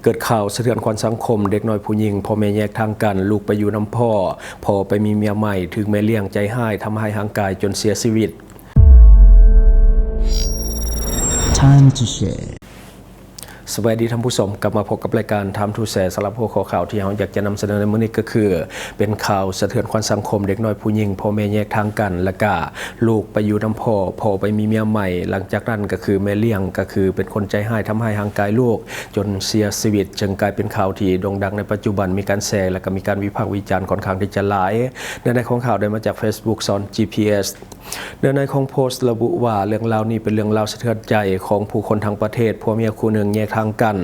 ເກີດຂ່າວສະເທືອນຂວັນສັງຄົມ, ເດັກນ້ອຍຜູ້ຍິງ ພໍ່ແມ່ແຍກທາງກັນ, ລູກໄປຢູ່ນຳພໍ່, ພໍ່ໄປມີເມຍໃໝ່, ຖືກແມ່ລ້ຽງໃຈຮ້າຍທຳຮ້າຍຮ່າງກາຍຈົນເສຍຊີວິດ. Time to share. ສະບາຍດີທ່ານຜູ້ຊົມ, ກັບມາພົບກັບລາຍການ Time to Share. ສຳລັບຫົວຂໍ້ຂ່າວທີ່ເຮົາຢາກຈະນຳສະເໜີໃນມື້ນີ້ກໍຄື ເປັນຂ່າວສະເທືອນຂວັນສັງຄົມ, ເດັກນ້ອຍຜູ້ຍິງ ພໍ່ແມ່ແຍກທາງກັນ ແລະກະລູກໄປຢູ່ນຳພໍ່, ພໍ່ໄປມີເມຍໃໝ່. ຫຼັງຈາກນັ້ນກໍຄືແມ່ລ້ຽງ ກໍຄືເປັນຄົນໃຈຮ້າຍ ທຳຮ້າຍຮ່າງກາຍລູກຈົນເສຍຊີວິດ, ຈຶ່ງກາຍເປັນຂ່າວທີ່ໂດ່ງດັງໃນປັດຈຸບັນ, ມີການແຊ ແລະກະມີການວິພາກວິຈານຂ້ອນຂ້າງທີ່ຈະຫຼາຍ. ເນື້ອໃນຂອງຂ່າວໄດ້ມາຈາກ Facebook ສອນ ຈີພີເອັສ. ເນື້ອໃນຂອງໂພສລະບຸວ່າ ເລື່ອງລາວນີ້ເປັນເລື່ອງລາວສະເທືອນໃຈຂອງຜູ້ຄົນທັງປະເທດ. ຜົວເມຍຄູ່ໜຶ່ງແຍກທາງກັນ,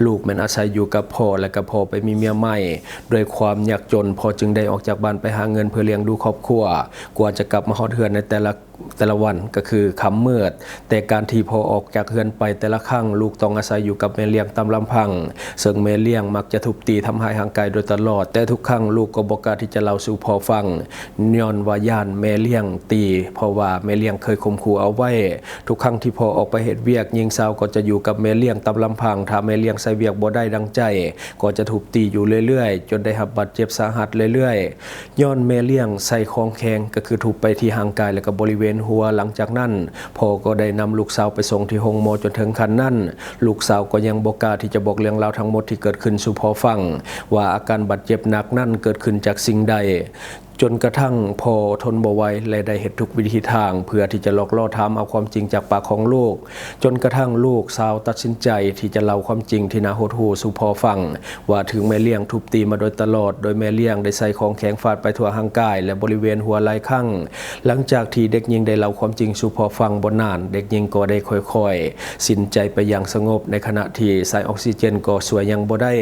ລູກແມ່ນອາໄສຢູ່ກັບພໍ່ ແລະກະພໍ່ໄປມີເມຍໃໝ່. ດ້ວຍຄວາມຍາກຈົນ, ພໍ່ຈຶ່ງໄດ້ອອກຈາກບ້ານໄປຫາເງິນເພື່ອລ້ຽງດູຄອບຄົວ. ກວ່າຈະກັບມາຮອດເຮືອນໃນແຕ່ລະ, ແຕ່ລະວັນກໍຄືຄ່ຳມືດ. ແຕ່ການທີ່ພໍ່ອອກຈາກເຮືອນໄປແຕ່ລະຄັ້ງ, ລູກຕ້ອງອາໄສຢູ່ກັບແມ່ລ້ຽງຕາມລຳພັງ, ເຊິ່ງແມ່ລ້ຽງມັກຈະທຸບຕີທຳຮ້າຍຮ່າງກາຍໂດຍຕະຫຼອດ. ແຕ່ທຸກຄັ້ງລູກກໍບໍ່ກ້າທີ່ຈະເລົ່າສູ່ພໍ່ຟັງ, ຍ້ອນວ່າຢ້ານແມ່ລ້ຽງຕີ, ເພາະວ່າແມ່ລ້ຽງເຄີຍຂົ່ມຂູ່ເອົາໄວ້. ທຸກຄັ້ງທີ່ພໍ່ອອກໄປເຮັດວຽກ, ຍິງສາວກໍຈະຢູ່ກັບແມ່ລ້ຽງຕາມລຳພັງ. ຖ້າແມ່ລ້ຽງໃຊ້ວຽກບໍ່ໄດ້ດັ່ງໃຈ, ກໍຈະທຸບຕີຢູ່ເລື້ອຍໆ, ຈົນໄດ້ຮັບບາດເຈັບສາຫັດເລື້ອຍໆ. ຍ້ອນແມ່ລ້ຽງໃຊ້ຂອງແຂງ, ກໍຄືທຸບໄປທີ່ຮ່າງກາຍ ແລະກະບໍລິເວນຫົວ. ຫຼັງຈາກນັ້ນ, ພໍ່ກໍໄດ້ນຳລູກສາວໄປສົ່ງທີ່ໂຮງໝໍ. ຈົນເຖິງຂັ້ນນັ້ນ, ລູກສາວກໍຍັງບໍ່ກ້າທີ່ຈະບອກເລື່ອງລາວທັງໝົດທີ່ເກີດຂຶ້ນສູ່ພໍ່ຟັງ, ວ່າອາການບາດເຈັບໜັກນັ້ນເກີດຂຶ້ນຈາກສິ່ງໃດ. ຈົນກະທັ່ງພໍ່ທົນບໍ່ໄຫວ ແລະໄດ້ເຮັດທຸກວິທີທາງເພື່ອທີ່ຈະຫຼອກຫຼໍ່ຖາມເອົາຄວາມຈິງຈາກປາກຂອງລູກ, ຈົນກະທັ່ງລູກສາວຕັດສິນໃຈທີ່ຈະເລົ່າຄວາມຈິງທີ່ໜ້າຫົດຫູ່ສູ່ພໍ່ຟັງ ວ່າຖືກແມ່ລ້ຽງທຸບຕີມາໂດຍຕະຫຼອດ, ໂດຍແມ່ລ້ຽງໄດ້ໃຊ້ຂອງແຂງຟາດໄປທົ່ວຮ່າງກາຍ ແລະບໍລິເວນຫົວຫຼາຍຄັ້ງ. ຫຼັງຈາກທີ່ເດັກຍິງໄດ້ເລົ່າຄວາມຈິງສູ່ພໍ່ຟັງບໍ່ນານ, ເດັກຍິງກໍໄດ້ຄ່ອຍໆສິ້ນໃຈໄປຢ່າງສະຫງົບ, ໃນຂະນະທີ່ສາຍອອກຊີເຈນກໍຊ່ວຍຫຍັງບໍ່ໄດ້.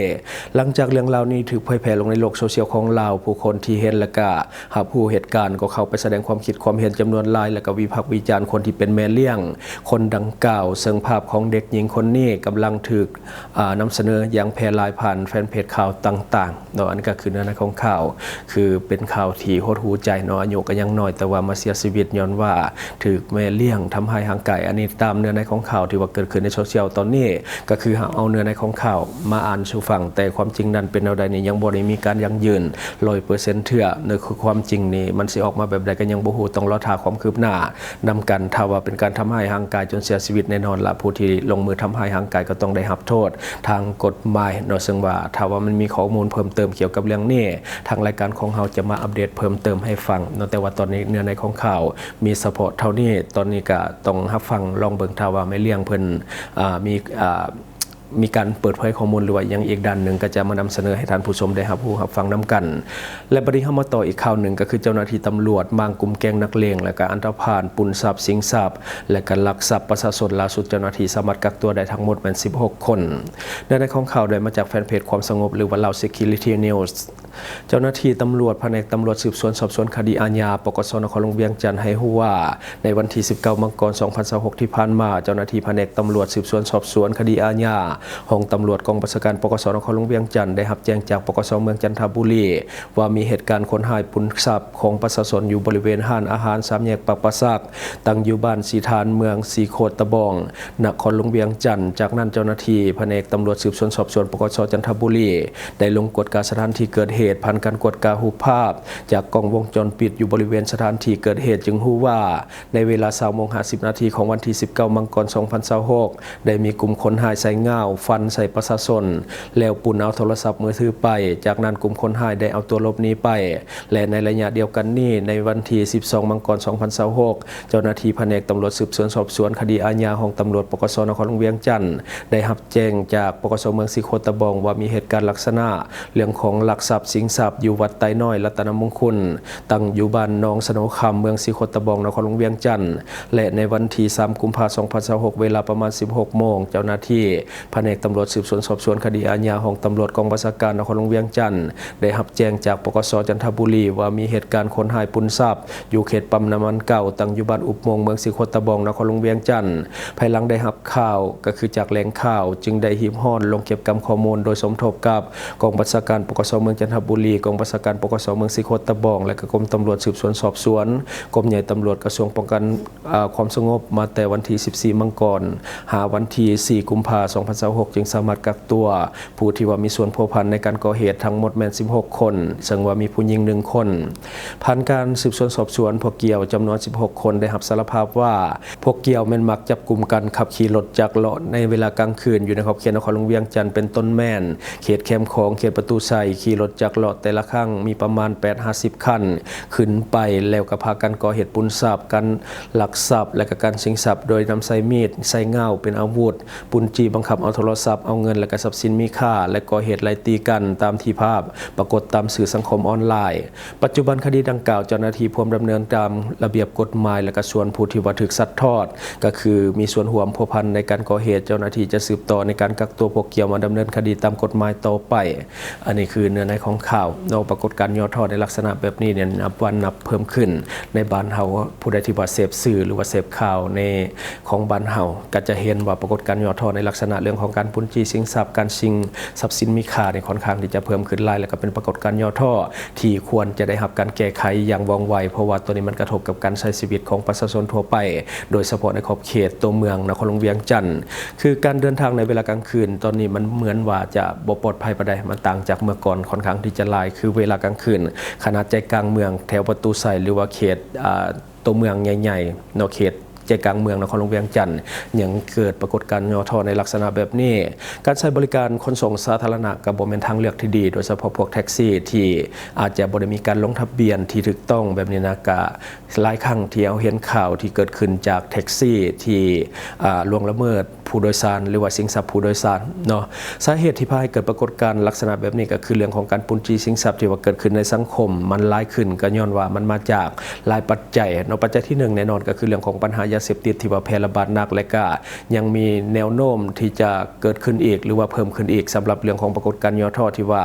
ຫຼັງຈາກເລື່ອງລາວນີ້ຖືກເຜີຍແຜ່ລົງໃນໂລກໂຊຊຽວຂອງລາວ, ຜູ້ຄົນທີ່ເຫັນ ແລະກະ ຮັບຮູ້ເຫດການກໍເຂົ້າໄປສະແດງຄວາມຄິດຄວາມເຫັນຈຳນວນຫຼາຍ ແລະກະວິພາກວິຈານຄົນທີ່ເປັນແມ່ລ້ຽງຄົນດັ່ງກ່າວ, ເຊິ່ງພາບຂອງເດັກຍິງຄົນນີ້ກຳລັງຖືກ ອາ ນຳສະເໜີຢ່າງແຜ່ຫຼາຍຜ່ານແຟນເພຈຂ່າວຕ່າງໆເນາະ. ອັນນີ້ກໍຄືເນື້ອໃນຂອງຂ່າວ, ຄືເປັນຂ່າວທີ່ຫົດຫູ່ໃຈເນາະ, ອາຍຸກໍຍັງນ້ອຍ ແຕ່ວ່າມາເສຍຊີວິດຍ້ອນວ່າຖືກແມ່ລ້ຽງທຳຮ້າຍຮ່າງກາຍ. ອັນນີ້ຕາມເນື້ອໃນຂອງຂ່າວທີ່ວ່າເກີດຂຶ້ນໃນໂຊຊຽວຕອນນີ້, ກໍຄືເຮົາເອົາເນື້ອໃນຂອງຂ່າວມາອ່ານສູ່ຟັງ, ແຕ່ຄວາມຈິງນັ້ນເປັນແນວໃດນີ້ ຍັງບໍ່ໄດ້ມີການຢັ້ງຢືນ ຮ້ອຍເປີເຊັນເທື່ອ. ໃນຄວາມຈິງນີ້ມັນຊິອອກມາແບບໃດກໍຍັງບໍ່ຮູ້, ຕ້ອງລໍຖ້າຄວາມຄືບໜ້ານຳກັນ. ຖ້າວ່າເປັນການທຳຮ້າຍຮ່າງກາຍຈົນເສຍຊີວິດ, ແນ່ນອນລະ ຜູ້ທີ່ລົງມືທຳຮ້າຍຮ່າງກາຍກໍຕ້ອງໄດ້ຮັບໂທດທາງກົດໝາຍເນາະ. ເຊິ່ງວ່າຖ້າວ່າມັນມີຂໍ້ມູນເພີ່ມເຕີມກ່ຽວກັບເລື່ອງນີ້, ທາງລາຍການຂອງເຮົາຈະມາອັບເດດເພີ່ມເຕີມໃຫ້ຟັງເນາະ. ແຕ່ວ່າຕອນນີ້ເນື້ອໃນຂອງຂ່າວມີສະເພາະເທົ່ານີ້, ຕອນນີ້ກະຕ້ອງຮັບຟັງລອງເບິ່ງ, ຖ້າວ່າແມ່ລ້ຽງເພິ່ນ ອາ ມີ ອາ ມີການເປີດເຜີຍຂໍ້ມູນ ຫຼືວ່າອີ່ຫຍັງອີກດ້ານໜຶ່ງ ກໍຈະມານຳສະເໜີໃຫ້ທ່ານຜູ້ຊົມໄດ້ຮັບຮູ້ຮັບຟັງນຳກັນ. ແລະ ບັດນີ້ເຮົາມາຕໍ່ອີກຂ່າວໜຶ່ງ, ກໍຄືເຈົ້າໜ້າທີ່ຕຳຫຼວດມ້າງກຸ່ມແກ້ງນັກເລງ ແລະກະອັນຕະພານ ປຸ້ນຊັບ ຊິງຊັບ ແລະກະລັກຊັບປະຊາຊົນ. ລ່າສຸດເຈົ້າໜ້າທີ່ສາມາດກັກຕົວໄດ້ທັງໝົດແມ່ນສິບຫົກຄົນ. ເນື້ອໃນຂອງຂ່າວໄດ້ມາຈາກແຟນເພຈຄວາມສະຫງົບ ຫຼືວ່າ Lao Security News. ເຈົ້າໜ້າທີ່ຕຳຫຼວດ ພະແນກຕຳຫຼວດສືບສວນສອບສວນຄະດີອາຍາ ປກສ ນະຄອນຫຼວງວຽງຈັນ ໃຫ້ຮູ້ວ່າ ໃນວັນທີສິບເກົ້າ ມັງກອນ ສອງພັນຊາວຫົກ ທີ່ຜ່ານມາ, ເຈົ້າໜ້າທີ່ພະແນກຕຳຫຼວດສືບສວນສອບສວນຄະດີອາຍາ ຫ້ອງຕຳຫຼວດກອງບັນຊາການ ປກສ ນະຄອນຫຼວງວຽງຈັນ ໄດ້ຮັບແຈ້ງຈາກ ປກສ ເມືອງຈັນທະບູລີ ວ່າມີເຫດການຄົນຮ້າຍປຸ້ນຊັບຂອງປະຊາຊົນຢູ່ບໍລິເວນຮ້ານອາຫານສາມແຍກປາກປາສັກ, ຕັ້ງຢູ່ບ້ານສີທານ ເມືອງສີໂຄດຕະບອງ ນະຄອນຫຼວງວຽງຈັນ. ຈາກນັ້ນເຈົ້າໜ້າທີ່ພະແນກຕຳຫຼວດສືບສວນສອບສວນ ປກສ ຈັນທະບູລີ ໄດ້ລົງກວດກາສະຖານທີ່ເກີດເຫດ. ຜ່ານການກວດກາຮູບພາບຈາກກ້ອງວົງຈອນປິດຢູ່ບໍລິເວນສະຖານທີ່ເກີດເຫດ ຈຶ່ງຮູ້ວ່າ ໃນເວລາຊາວໂມງຫ້າສິບນາທີຂອງວັນທີສິບເກົ້າ ມັງກອນ ສອງພັນຊາວຫົກ ໄດ້ມີກຸ່ມຄົນຮ້າຍໃສ່ງາວ ຟັນໃສ່ປະຊາຊົນ ແລ້ວປຸ້ນເອົາໂທລະສັບມືຖືໄປ. ຈາກນັ້ນກຸ່ມຄົນຮ້າຍໄດ້ເອົາຕົວຫຼົບໜີໄປ ແລະ ໃນໄລຍະດຽວກັນນີ້ ໃນວັນທີສິບສອງ ມັງກອນ ສອງພັນຊາວຫົກ ເຈົ້າໜ້າທີ່ພະແນກຕຳຫຼວດສືບສວນສອບສວນຄະດີອາຍາ ຫ້ອງຕຳຫຼວດ ປກສ ນະຄອນຫຼວງວຽງຈັນ ໄດ້ຮັບແຈ້ງຈາກ ປກສ ເມືອງສີໂຄດຕະບອງ ວ່າມີເຫດການລັກສະນະເລື່ອງຂອງລັກຊັບຊິງຊັບຢູ່ວັດໄຕນ້ອຍລັດຕະນະມົງຄຸນ ຕັ້ງຢູ່ບ້ານໜອງສະໂນຄຳ ເມືອງສີໂຄດຕະບອງ ນະຄອນຫຼວງວຽງຈັນ ແລະ ໃນວັນທີສາມ ກຸມພາ ສອງພັນຊາວຫົກ ເວລາປະມານສິບຫົກໂມງ ເຈົ້າໜ້າທີ່ພະແນກຕຳຫຼວດສືບສວນສອບສວນຄະດີອາຍາ ຫ້ອງຕຳຫຼວດກອງບັນຊາການນະຄອນຫຼວງວຽງຈັນ ໄດ້ຮັບແຈ້ງຈາກ ປກສ ຈັນທະບູລີ ວ່າມີເຫດການຄົນຮ້າຍປຸ້ນຊັບຢູ່ເຂດປ້ຳນ້ຳມັນເກົ່າ ຕັ້ງຢູ່ບ້ານອຸບມົງ ເມືອງສີໂຄດຕະບອງ ນະຄອນຫຼວງວຽງຈັນ. ພາຍຫຼັງໄດ້ຮັບຂ່າວ ກໍຄືຈາກແຫຼ່ງຂ່າວ ຈຶ່ງໄດ້ຮີບຮ້ອນລົງເກັບກຳຂໍ້ມູນ ໂດຍສົມທົບກັບ ກອງບັນຊາການ ປກສ ເມືອງຈັນທະ ບຸລີ, ກອງບັນຊາການ ປກສ ເມືອງສີໂຄດຕະບອງ ແລະ ກໍກົມຕຳຫຼວດສືບສວນສອບສວນ, ກົມໃຫຍ່ຕຳຫຼວດ ກະຊວງປ້ອງກັນ ອາ ຄວາມສະຫງົບ ມາແຕ່ວັນທີສິບສີ່ ມັງກອນ ຫາວັນທີສີ່ ກຸມພາ ສອງພັນຊາວຫົກ ຈຶ່ງສາມາດກັກຕົວຜູ້ທີ່ວ່າມີສ່ວນພົວພັນໃນການກໍ່ເຫດທັງໝົດແມ່ນສິບຫົກຄົນ, ເຊິ່ງວ່າມີຜູ້ຍິງໜຶ່ງຄົນ. ຜ່ານການສືບສວນສອບສວນ, ພວກກ່ຽວຈຳນວນສິບຫົກຄົນໄດ້ຮັບສາລະພາບວ່າ ພວກກ່ຽວແມ່ນມັກຈັບກຸມກັນຂັບຂີ່ລົດຈັກເລາະໃນເວລາກາງຄືນ ຢູ່ໃນຂອບເຂດນະຄອນຫຼວງວຽງຈັນ ເປັນຕົ້ນແມ່ນ ເຂດແຄມຂອງ, ເຂດປະຕູໄຊ, ຂີ່ລົດຈັກເລາະແຕ່ລະຄັ້ງມີປະມານແປດຫາສິບຄັນຂຶ້ນໄປ, ແລ້ວກໍພາກັນກໍ່ເຫດປຸ້ນຊັບ, ການລັກຊັບ ແລະ ກໍການຊິງຊັບ ໂດຍນຳໃຊ້ມີດ, ໃຊ້ງ້າວເປັນອາວຸດ, ປຸ້ນຈີ້ບັງຄັບເອົາໂທລະສັບ, ເອົາເງິນ ແລະ ກໍຊັບສິນມີຄ່າ ແລະ ກໍ່ເຫດໄລ່ຕີກັນຕາມທີ່ພາບປາກົດຕາມສື່ສັງຄົມອອນລາຍ. ປັດຈຸບັນຄະດີດັ່ງກ່າວ ເຈົ້າໜ້າທີ່ພວມດຳເນີນຕາມລະບຽບກົດໝາຍ ແລະ ກະສ່ວນຜູ້ທີ່ວ່າຖືກຊັດທອດ ກໍຄືມີສ່ວນຮ່ວມພົວພັນໃນການກໍ່ເຫດ, ເຈົ້າໜ້າທີ່ຈະສືບຕໍ່ໃນການກັກຕົວພວກກ່ຽວມາດຳເນີນຄະດີຕາມກົດໝາຍຕໍ່ໄປ. ອັນນີ້ຄືເນື້ອໃນຂອງຂ່າວເນາະ. ປາກົດການຫຍໍ້ທໍ້ໃນລັກສະນະແບບນີ້ເນຍ ນັບວັນນັບເພີ່ມຂຶ້ນໃນບ້ານເຮົາ. ຜູ້ໃດທີ່ວ່າເສບສື່ ຫຼືວ່າເສບຂ່າວໃນຂອງບ້ານເຮົາ ກໍຈະເຫັນວ່າປາກົດການຫຍໍ້ທໍ້ໃນລັກສະນະເລື່ອງຂອງການປຸ້ນຈີ້ຊິງຊັບ, ການຊິງຊັບສິນມີຄ່ານີ້ ຂ້ອນຂ້າງທີ່ຈະເພີ່ມຂຶ້ນຫຼາຍ ແລະ ກໍເປັນປາກົດການຫຍໍ້ທໍ້ ທີ່ຄວນຈະໄດ້ຮັບການແກ້ໄຂຢ່າງວ່ອງໄວ, ເພາະວ່າໂຕນີ້ມັນກະທົບກັບການໃຊ້ຊີວິດຂອງປະຊາຊົນທົ່ວໄປ, ໂດຍສະເພາະໃນຂອບເຂດຕົວເມືອງນະຄອນຫຼວງວຽງຈັນ. ຄືການເດີນທາງໃນເວລາກາງຄືນຕອນນີ້ ມັນເໝືອນວ່າຈະບໍ່ປອດໄພປານໃດ, ມັນຕ່າງຈາກເມື່ອກ່ອນຂ້ອນຂ້າງທີ່ຈະຫຼາຍ. ຄືເວລາກາງຄືນ ຂະໜາດໃຈກາງເມືອງແຖວປະຕູໄຊ ຫຼືວ່າເຂດ ອ່າ ຕົວເມືອງໃຫຍ່ໆເນາະ, ເຂດໃຈກາງເມືອງນະຄອນຫຼວງວຽງຈັນ ຍັງເກີດປາກົດການຫຍໍ້ທໍ້ໃນລັກສະນະແບບນີ້. ການໃຊ້ບໍລິການຂົນສົ່ງສາທາລະນະກໍບໍ່ແມ່ນທາງເລືອກທີ່ດີ, ໂດຍສະເພາະພວກແທັກຊີທີ່ອາດຈະບໍ່ໄດ້ມີການລົງທະບຽນທີ່ຖືກຕ້ອງແບບນີ້ນະ, ກະຫຼາຍຄັ້ງທີ່ເຮົາເຫັນຂ່າວທີ່ເກີດຂຶ້ນຈາກແທັກຊີທີ່ ອ່າ ລ່ວງລະເມີດຜູ້ໂດຍສານ ຫຼືວ່າຊິງຊັບຜູ້ໂດຍສານເນາະ. ສາເຫດທີ່ພາໃຫ້ເກີດປາກົດການລັກສະນະແບບນີ້ ກໍຄືເລື່ອງຂອງການປຸ້ນຈີ້ຊິງຊັບທີ່ວ່າເກີດຂຶ້ນໃນສັງຄົມ ມັນຫຼາຍຂຶ້ນ ກໍຍ້ອນວ່າມັນມາຈາກຫຼາຍປັດໄຈເນາະ. ປັດໄຈທີໜຶ່ງແນ່ນອນກໍຄືເລື່ອງຂອງບັນຫາຢາເສບຕິດທີ່ວ່າແຜ່ລະບາດໜັກ ແລະ ກະ ຍັງມີແນວໂນ້ມທີ່ຈະເກີດຂຶ້ນອີກ ຫຼືວ່າເພີ່ມຂຶ້ນອີກ ສຳລັບເລື່ອງຂອງປາກົດການຫຍໍ້ທໍ້ທີ່ວ່າ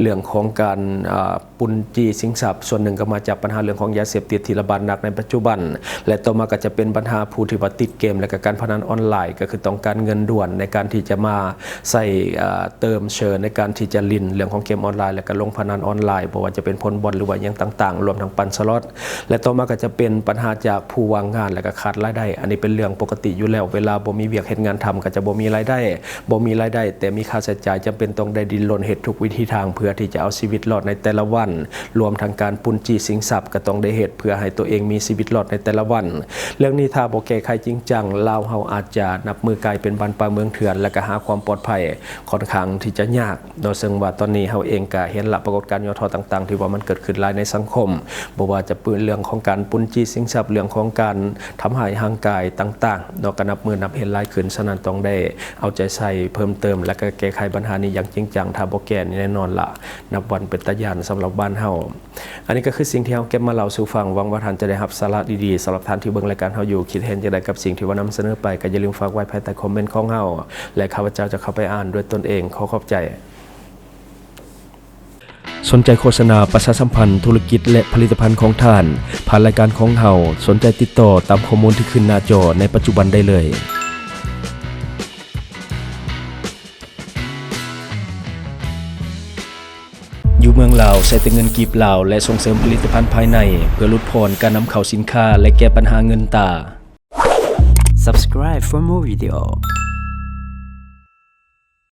ເລື່ອງຂອງການ ອ່າ ປຸ້ນຈີ້ຊິງຊັບ. ສ່ວນໜຶ່ງກໍມາຈາກບັນຫາເລື່ອງຂອງຢາເສບຕິດທີ່ລະບາດໜັກໃນປັດຈຸບັນ ແລະ ຕໍ່ມາກໍຈະເປັນບັນຫາຜູ້ທີ່ວ່າຕິດເກມ ແລະ ກໍການພະນັນອອນລາຍ ກໍຄືຕ້ອງການເງິນດ່ວນໃນການທີ່ຈະມາໃຊ້ ເອີ ເຕີມເຊີໃນການທີ່ຈະຫຼິ້ນເລື່ອງຂອງເກມອອນລາຍ ແລະ ກໍລົງພະນັນອອນລາຍ ບໍ່ວ່າຈະເປັນພົນບອນ ຫຼືວ່າຫຍັງຕ່າງໆ ລວມທັງປັ່ນສະລັອດ. ແລະ ຕໍ່ມາກໍຈະເປັນບັນຫາຈາກຜູ້ວ່າງງານ ແລະ ກໍຂາດລາຍໄດ້. ອັນນີ້ເປັນເລື່ອງປົກກະຕິຢູ່ແລ້ວ, ເວລາບໍ່ມີວຽກເຮັດງານທຳກໍຈະບໍ່ມີລາຍໄດ້, ບໍ່ມີລາຍໄດ້ ແຕ່ມີຄ່າໃຊ້ຈ່າຍ, ຈຳເປັນຕ້ອງໄດ້ດີ້ນລົນເຮັດທຸກວິທີທາງເພື່ອທີ່ຈະເອົາຊີວິດລອດໃນແຕ່ລະວັນ, ລວມທັງການປຸ້ນຈີ້ຊິງຊັບກໍຕ້ອງໄດ້ເຮັດເພື່ອໃຫ້ຕົວເອງມີຊີວິດລອດໃນແຕ່ລະວັນ. ເລື່ອງນີ້ຖ້າບໍ່ແກ້ໄຂຈິງຈັງ, ລາວເຮົາອາດຈະນັບມື້ກາຍເປັນບ້ານປ່າເມືອງເຖື່ອນ ແລະ ກໍຫາຄວາມປອດໄພຂ້ອນຂ້າງທີ່ຈະຍາກ. ເນາະ ເຊິ່ງວ່າຕອນນີ້ເຮົາເອງກະເຫັນລະ ປາກົດການຫຍໍ້ທໍ້ຕ່າງໆ ທີ່ວ່າມັນເກີດຂຶ້ນຫຼາຍໃນສັງຄົມ, ບໍ່ວ່າຈະເປັນເລື່ອງຂອງການປຸ້ນຈີ້ຊິງຊັບ, ເລື່ອງຂອງການທຳຮ້າຍຮ່າງກາຍຕ່າງໆ ເນາະ, ກະນັບມື້ນັບເຫັນຫຼາຍຂຶ້ນ. ສະນັ້ນຕ້ອງໄດ້ເອົາໃຈໃສ່ເພີ່ມເຕີມ ແລະ ກະແກ້ໄຂບັນຫານີ້ຢ່າງຈິງຈັງ. ຖ້າບໍ່ແກ້ນີ້ແນ່ນອນລະ ນັບວັນເປັນຕາຢ້ານສຳລັບບ້ານເຮົາ. ອັນນີ້ກໍຄືສິ່ງທີ່ເຮົາເກັບມາເລົ່າສູ່ຟັງ, ຫວັງວ່າທ່ານຈະໄດ້ຮັບສາລະດີໆ. ສຳລັບທ່ານທີ່ເບິ່ງລາຍການເຮົາຢູ່, ຄິດເຫັນຈັ່ງໃດກັບສິ່ງທີ່ວ່ານຳສະເໜີໄປ, ກໍຢ່າລືມຝາກໄວ້ພາຍໃຕ້ຄອມເມັນຂອງເຮົາ ແລະ ຂ້າພະເຈົ້າຈະເຂົ້າໄປອ່ານດ້ວຍຕົນເອງ. ຂໍຂອບໃຈ. ສົນໃຈໂຄສະນາປະຊາສຳພັນທຸລະກິດ ແລະ ຜະລິດຕະພັນຂອງທ່ານ ຜ່ານລາຍການຂອງເຮົາ, ສົນໃຈຕິດຕໍ່ຕາມຂໍ້ມູນທີ່ຂຶ້ນໜ້າຈໍໃນປັດຈຸບັນໄດ້ເລີຍ. ຢູ່ເມືອງລາວ ໃຊ້ແຕ່ເງິນກີບລາວ ແລະ ສົ່ງເສີມຜະລິດຕະພັນພາຍໃນ ເພື່ອຫຼຸດຜ່ອນການນຳເຂົ້າສິນຄ້າ ແລະ ແກ້ບັນຫາເງິນຕາ. Subscribe for more video.